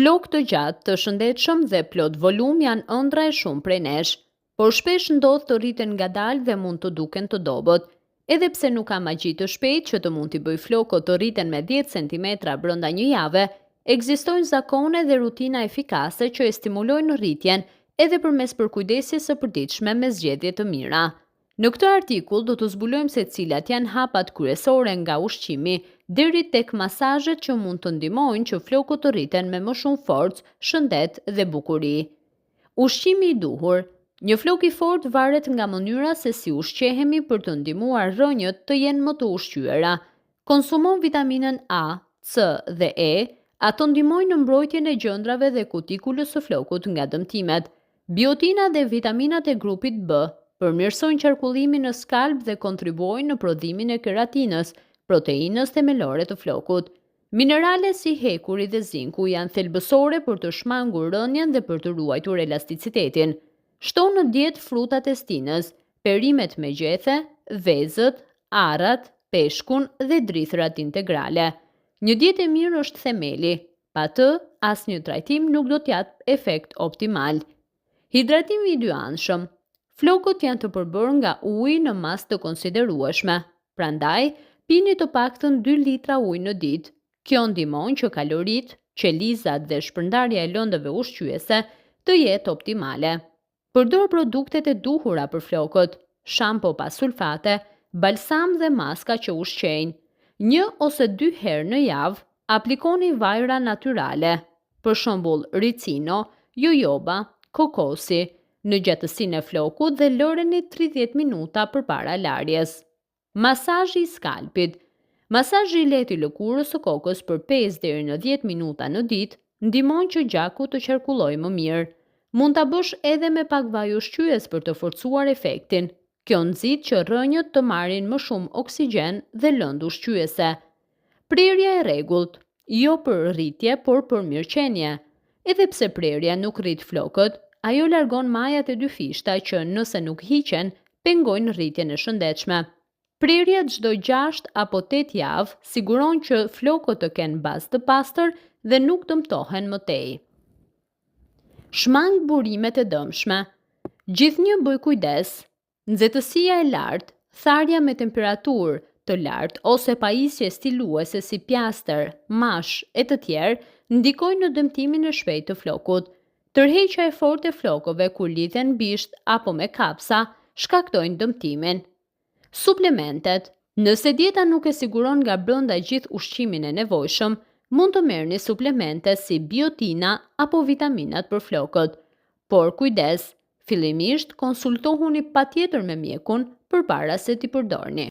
Flokë të gjatë, të shëndetshëm dhe plot volum janë ëndrra e shumë prej nesh. Por shpesh ndodh të rriten ngadalë dhe mund të duken të dobët. Edhe pse nuk ka magji të shpejtë që të mund t'i bëjë flokët të rriten me 10 centimetra brenda një jave, ekzistojnë zakone dhe rutina efikase që e stimulojnë rritjen edhe përmes përkujdesjes së përditshme me zgjedhje të mira. Në këtë artikull do të zbulojmë se cilat janë hapat kryesore nga ushqimi deri tek masazhet që mund të ndihmojnë që flokët të rriten me më shumë forcë, shëndet dhe bukuri. Ushqimi i duhur. Një flok i fortë varet nga mënyra se si ushqehemi për të ndihmuar rrënjët të jenë më të ushqyera. Konsumo vitaminën A, C dhe E, ato ndihmojnë në mbrojtjen e gjëndrave dhe kutikulës së flokut nga dëmtimet. Biotina dhe vitaminat e grupit B përmirësojnë qarkullimin në skalp dhe kontribuojnë në prodhimin e keratinës, proteinës themelore të flokut. Minerale si hekuri dhe zinku janë thelbësore për të shmangur rënien dhe për të ruajtur elasticitetin. Shto në dietë frutat e stinës, perimet me gjethe, vezët, arrat, peshkun dhe drithërat integrale. Një dietë e mirë është themeli. Pa të, asnjë trajtim nuk do të japë efekt optimal. Hidratimi i dyanshëm. Flokët janë të përbërë nga uji në masë të konsiderueshme. Prandaj, pini të paktën 2 litra ujë në ditë. Kjo ndihmon që kaloritë, qelizat dhe shpërndarja e lëndëve ushqyese të jetë optimale. Përdor produktet e duhura për flokët, shampo pa sulfate, balsam dhe maska që ushqejnë. Një ose dy herë në javë, aplikoni vajra natyrale, për shembull ricino, jojoba, kokosi, në gjatësinë e flokut dhe lëreni 30 minuta përpara larjes. Masazhi i skalpit. Masazhi i lehtë i lëkurës së kokës për 5 deri në 10 minuta në ditë ndihmon që gjaku të qarkullojë më mirë. Mund ta bësh edhe me pak vaj ushqyes për të forcuar efektin. Kjo nxit që rrënjët të marrin më shumë oksigjen dhe lëndë ushqyese. Prerja e rregullt, jo për rritje, por për mirëqenie. Edhe pse prerja nuk rrit flokët, ajo largon majat e dyfishta që, nëse nuk hiqen, pengojnë rritjen e shëndetshme. Prerja çdo 6 apo 8 javë siguron që flokët të kenë bazë të pastër dhe nuk dëmtohen më tej. Shmang burimet e dëmshme. Gjithnjë bëj kujdes. Nxehtësia e lartë, tharja me temperaturë të lartë ose pajisje stiluese si pjaster, mash e të tjerë ndikojnë në dëmtimin e shpejtë të flokut. Tërheqja e fortë e flokëve kur lidhen bisht apo me kapsa shkaktojnë dëmtimin. Suplementet. Nëse dieta nuk e siguron nga brenda gjithë ushqimin e nevojshëm, mund të merrni suplemente si biotina apo vitaminat për flokët. Por kujdes, fillimisht konsultohuni patjetër me mjekun përpara se t'i përdorni.